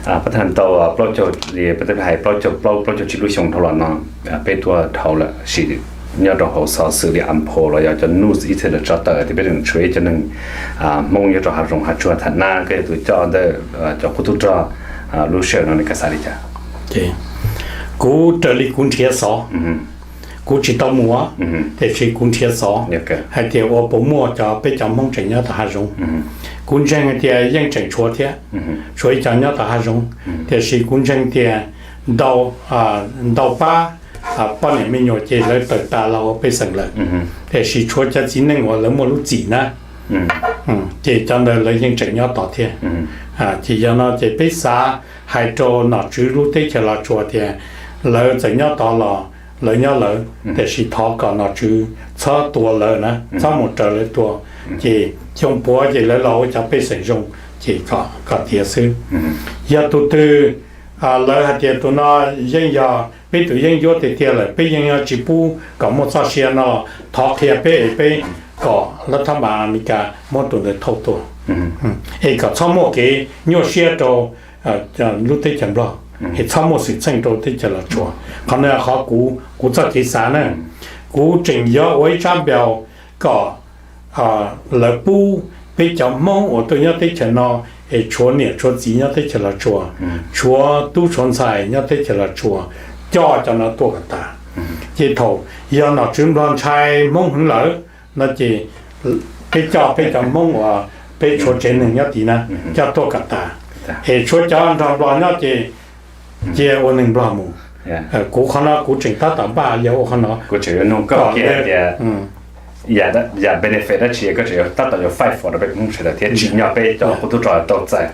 Pab tag tau plaub caug, peb twb hais plaub caug plaub plaub caug tsib lub xyoo dhau los no, peb tuaj dhau lawm sis nyob rau hauv xov xwm li Ampho los yog cov news ib txhia lawv tso tawm tias peb tseem tshuav ib cov neeg Hmoob nyob rau hav zoov hav tsuag tham nab, koj yog tus coj ntawm cov qub tub rog lub sij hawm no nws kaj xav li cas? Kuv raws li kuv nrhiav xov, kuv tsis tau mus, tiam sis kuv nrhiav xov hais tias ua puas muaj cov peb cov Hmoob tseem nyob tom hav zoov. Kuv ntseeg hais tias yeej tseem tshuav thiab, tshuav ib cov nyob tom hav zoov, tiam sis kuv ntseeg tias ntau, ntau pab poj niam me nyuam ces lawv tawm tas los ua pej xeem lawm, tiam sis tshuav cov txiv neej uas lawv muaj lub txim na, ces cov ntawd lawv yeej tseem nyob tod thiab. Ces yog no ces peb xav hais rau nom tswv lub teb chaws Los Tsuas tias lawv txawm nyob tod los lawv nyob lawv, tiam sis thov kom nom tswv txhob tua lawv na, txhob mus raws lawv tua, ces xyoo puav ces lawv los ua cov pej xeem zoo, ces kom tiav xwb. Yog tus twg lawv hais tias tus no yeej yog peb tus yeeb ncuab tiag tiag lawm, peb yeej yuav tsis pub kom muaj txoj sia no los thov qhia peb es peb kom lab thab mas Amelikas muab tus ntawd thauj tuaj, es kom txhob muaj kev nyuaj siab rau lub teb chaws Nplog, es txhob muaj xwm txheej rau teb chaws Los Tsuas. Qhov no qhov kuv, kuv txoj kev xav na, kuv tseem yuav ua ib tsab npaus kom lawv pub peb cov Hmoob uas tuaj nyob teb chaws no es tshuav niam tshuav txiv nyob teb chaws Los Tsuas, tshuav tub tshuav ntxhais nyob teb chaws Los Tsuas, coj cov no tuaj kom tas. Ces thaum yog nom tswv Nplog ntshai Hmoob heev lawm no ces peb coj peb cov Hmoob uas peb tshuav tsev neeg nyob tid na, coj tuaj kom tas, es tshuav cov nrog Nplog nyob ces cia ua neeg Nplog mus. Kuv qhov no kuv tseem tab tom npaj yog ua qhov no. Kuv tseem yuav nug koj kiag tias yam benefit dab tsi koj tseem yuav tab tom yuav fight for rau peb Hmoob sawv daws thiab tsim nyog peb cov qub tub rog tau txais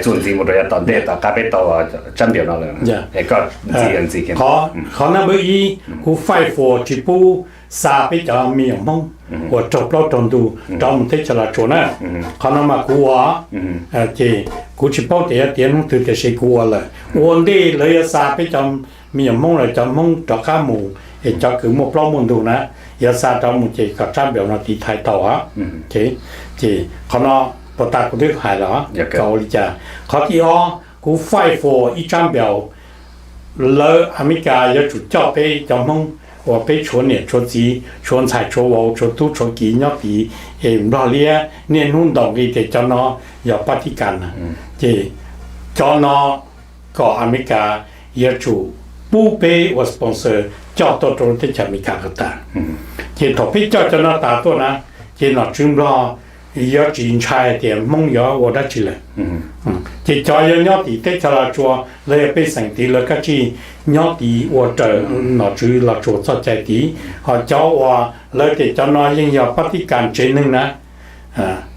txuas ntxiv mus rau yav tom ntej tom qab peb tau tsab npiaus no lawm, es koj ntxiv ntxiv kiag. Qhov number ib, kuv fight for tsis pub xa peb cov me nyuam Hmoob uas raug plaub raug ntug rov mus teb chaws Los Tsuas na. Qhov no mas kuv ua, ces kuv tsis paub tias yuav tiav hnub twg tiam sis kuv ua lawm. Ua ntej lawv yuav xa peb cov me nyuam Hmoob los cov Hmoob rov qab mus es cov kws muaj plaub muaj ntug na, yuav xa rov mus ces kom tsab npiaus no tiv thaiv tau. Ces qhov no puas tas kuv twb hais los, kom ua li cas? Qhov thib ob, kuv fight for ib tsab npiaus, lawv Amelikas yuav tsum coj peb cov Hmoob uas peb tshuav niam tshuav txiv tshuav ntxhais tshuav vauv tshuav tub tshuav kiv nyob tid es Nplog liab niaj hnub ntaus nqi tias cov no yog pab thib kas na, ces cov no kom Amelikas yuav tsum pub peb ua sponsor coj tuaj rau teb chaws Amelikas kom tas. Ces thaum peb coj cov no tas tuaj na, ces nom tswv Nplog yuav tsis ntshai tias Hmoob yuav ua dab tsi lawm. Ces cov yuav nyob tim teb chaws Los Tsuas los yog pej xeem tid lawv kav tsij nyob tid ua raws nom tswv Los Tsuas txoj cai tid. Ho cov uas lawv tias cov no yeej yog pab thib kas tsev neeg na,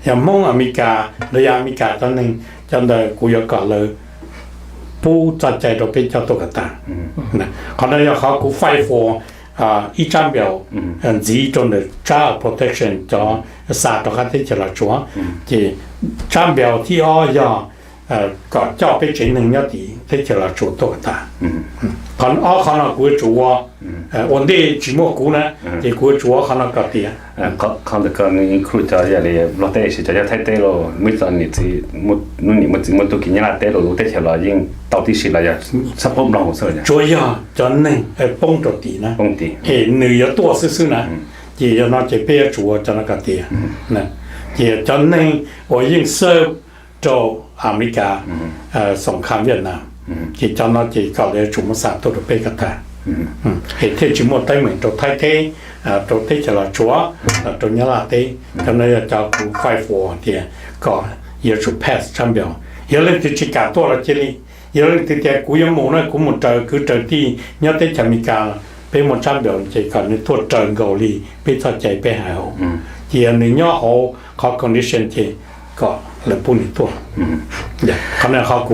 yog Hmoob Amelikas los yog Amelikas cov neeg, cov ntawd kuv yuav kom lawv pub txoj cai rau peb coj tuaj kom tas. Qhov no yog qhov kuv fight for ib tsab npiaus ntxiv rau ntawm tsab protection cov xa rov qab teb chaws Los Tsuas. Ces tsab npiaus thib ob yog kom coj peb tsev neeg nyob tim teb chaws Los Tsuas tuaj kom tas. Qhov ob qhov no kuv yuav tsum ua, ua ntej tsis muaj kuv na, ces kuv yuav tsum ua qhov no kom tiav. Qhov ntawd koj include cov yam li Nplog teb sis cov nyob Thaib teb los muaj ib txoj niam txiv, muaj niam muaj txiv muaj tub kiv nyob Nyab Laj teb los lub teb chaws los yeej tau tib si los yog txhob poob Nplog mus xwb? Tsuas yog cov neeg poob rau tim na, es nws yuav tuaj xwb xwb na. Ces yog no ces peb yuav tsum ua cov no kom tiav. Ces cov neeg uas yeej serve rau Amelikas xoom kham Vietnam, ces cov no ces kom lawv yuav tsum muab xa tuaj rau peb kom tag, es thiaj tsis muaj teeb meem rau Thaib teb, rau teb chaws Los Tsuas, rau Nyab Laj teb. Cov no yog cov kuv fight for tias kom yuav tsum pass tsab npiaus. Yog leej twg tsis kam tuaj los cia li, yog leej twg tias kuv yuav mus na, kuv mus raws kwv raws tij nyob teb chaws Amelikas, peb muaj tsab npiaus ces kom nws tuaj raws nkaus li peb txoj cai peb hais hauv. Ces yog nws nyob hauv qhov condition ces kom lawv pub nws tuaj. Qhov no qhov kuv